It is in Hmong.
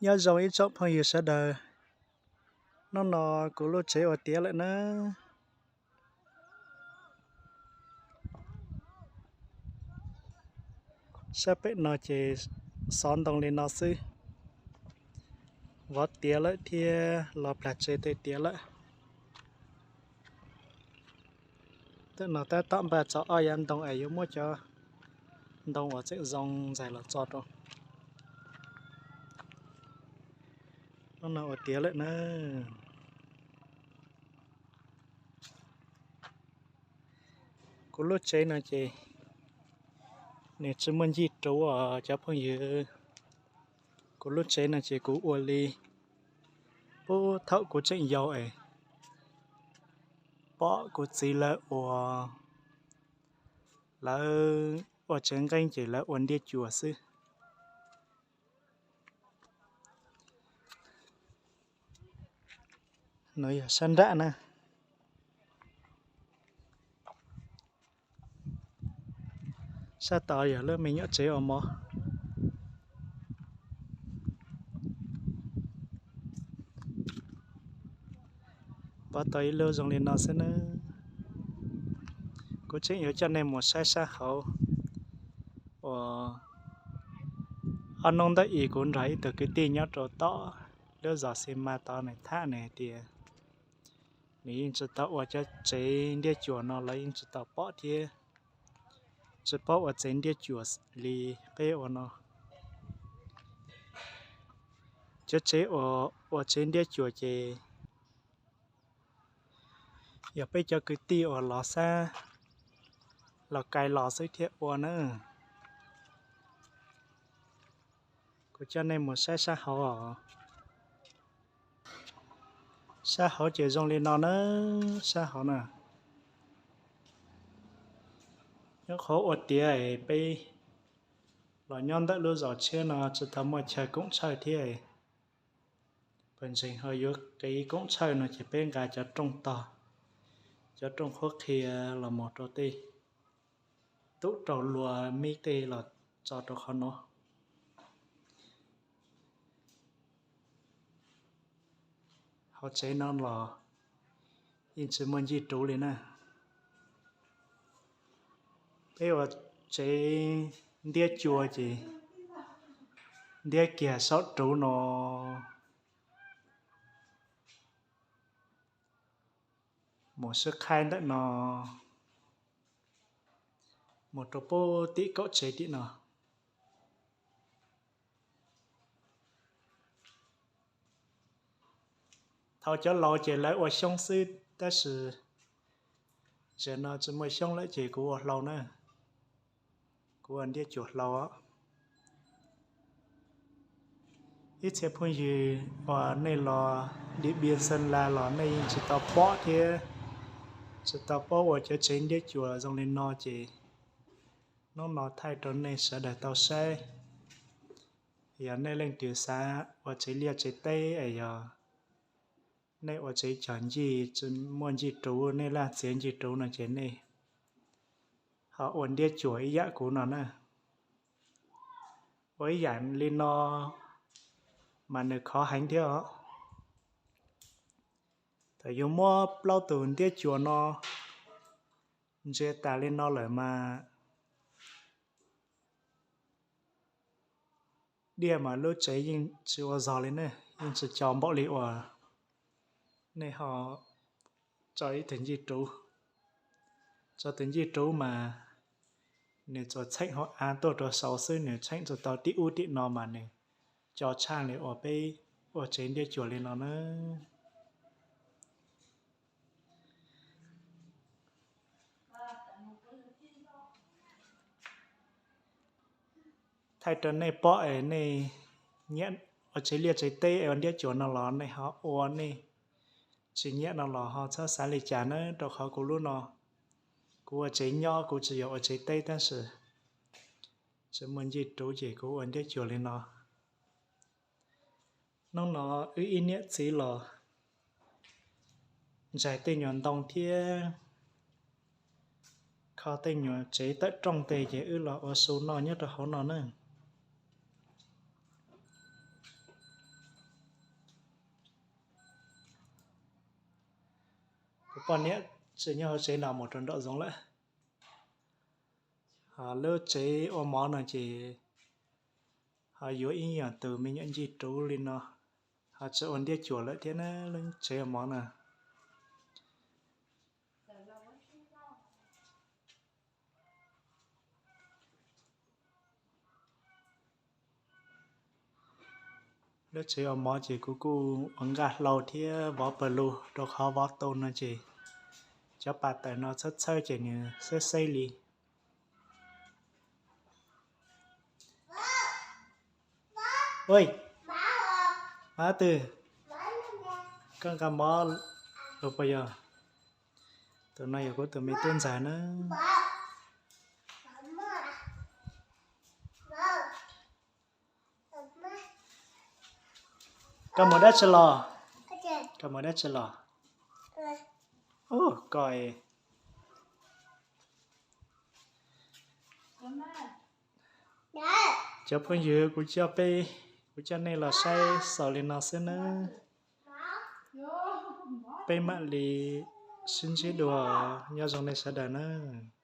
Nyob zoo ib tsoom phooj ywg sawv daws, hnub no kuv lub tsev ua tiav lawm na. Sab pem no ces xov ntoo li no xwb, vov tiav lawm thiab los plag tsev tej tiav lawm. Tam no tab tom npaj tso ob yav ntoo es yuav muab cov ntoo uas tseem zoo ntxais los tso rau. Hnub no ua tiav lawm na. Kuv lub tsev no ces nws tsis muaj ncig ruv os cov phooj ywg. Kuv lub tsev no ces kuv ua li puag thaum kuv tseem yau es pom kuv txiv lawv ua, lawv ua tsev nqeeb ces lawv ua ntiab cuas xwb. No yog sab nrab na. Sab tod yog lub me nyuam tsev ua mov. Pov tau ib lub zoo li no xwb na. Kuv tseem yuav coj nej mus saib sab hauv uas ob hnub ntawm ib kuv nrog ib tug kwv tij nyob rau tom lub zos xi mas tod nws tham nws hais tias nws yeej tsis tau ua cov tsev ntiab cuas no los yeej tsis tau pom thiab tsis paub ua tsev ntiab cuas li peb ua no. Cov tsev uas ua tsev ntiab cuas ces yog peb cov kwv tij uas los xab los kais los xwb thiaj ua na. Kuv coj nej mus saib sab hauv os. Sab hauv ces zoo li no na, sab hauv na. Nyob qhov ua tiav peb los nyob ntawm lub zos tshiab no tsis tau muaj chaw koob tshaw thiab. Pawg ntseeg ho yuav qiv koob tshaw no ces peb nqa cov rooj tog, cov rooj qhuab qhia los mus rau tej tub rau luag mib tej los tso rau qhov no. Hauv tsev no los yeej tsis muaj ncig ruv li na. Peb ua tsev ntiab cua ces ntiab kiag saum ruv no mus sib qhaib ntawm no mus rau puag tim kaum tsev tim no. Thaum cov laus ces lawv ua xyoob xwb, tab sis zaum no tsis muaj xyoob lawm ces kuv ua hlau na, kuv ua ntiab cuam hlau. Ib txhia phooj ywg uas nej los Dim Npiaj Xeeb Las los nej yeej tsis tau pom thiab tsis tau paub ua cov tsev ntiab cuam zoo li no ces hnub no thaij rau nej sawv daws tau saib. Yog nej leej twg xav ua tsev liaj tsev teb es yog nej ua tsev cog ncig tsis muaj ncig ruv, nej laj txiav ncig ruv no ces nej ho ua ntiab cuam ib yam kuv no na. Ua ib yam li no mas nws khov heev thiab os. Thaum yus muab plaub tus ntiab cuam no ntsia tas li no lawm mas diaj mas lub tsev yeej tsis ua zog li ne, yeej tsis co npaum li uas nej ho tso ib tug ncig ruv. Tso tus ncig ruv mas nws tsuas txheem hauv av tuaj rau saud xwb, nws txheem tsis tau tim ub tim no mas nws co tshaj li uas peb ua tsev ntiab cuam li no na. Thaij rau nej pom es nej nyiam ua tsev liaj tsev teb es ua ntiab cuam no los nej ho ua, nej tsis nyiam no los ho txhob xav li cas na, rau qhov kuv lub no kuv ua tsev nyob, kuv tsis yog ua tsev teb tab sis tsis muaj ncig ruv ces kuv ua ntiab cuam li no. Hnub no wb ib niam txiv los ntsaig tej nyuag ntoo thiab kho tej nyuag tsev tawm rooj tej ces wb los ua su noj nyob rau hauv no na. Poj niam tseem nyob hauv tsev no mus rau nraum zoov lawm. Lub tsev ua mov no ces ho yuav ib yam tus me nyuam ncig ruv li no, ho tseem ua ntiab cuam lawm thiab na lub tsev ua mov na. Lub tsev ua mov ces kuv kuj ua nqaj hlau thiab vov pawg lug rau qhov vov tau no ces cov pas tawm no txhawb txhawb ces nws xeb xeb li. Ui, mab twg, koj nqa mov los puas yog? Tus no yog kuv tus me tub ntxawg na. Koj mus dab tsi los? Koj mus dab tsi los? Ub, koj es. Cov phooj ywg, kuv coj peb, kuv coj nej los saib xaus li no xwb nawb. Peb mam li sib ntsib dua, nyob zoo nej sawv daws nawb.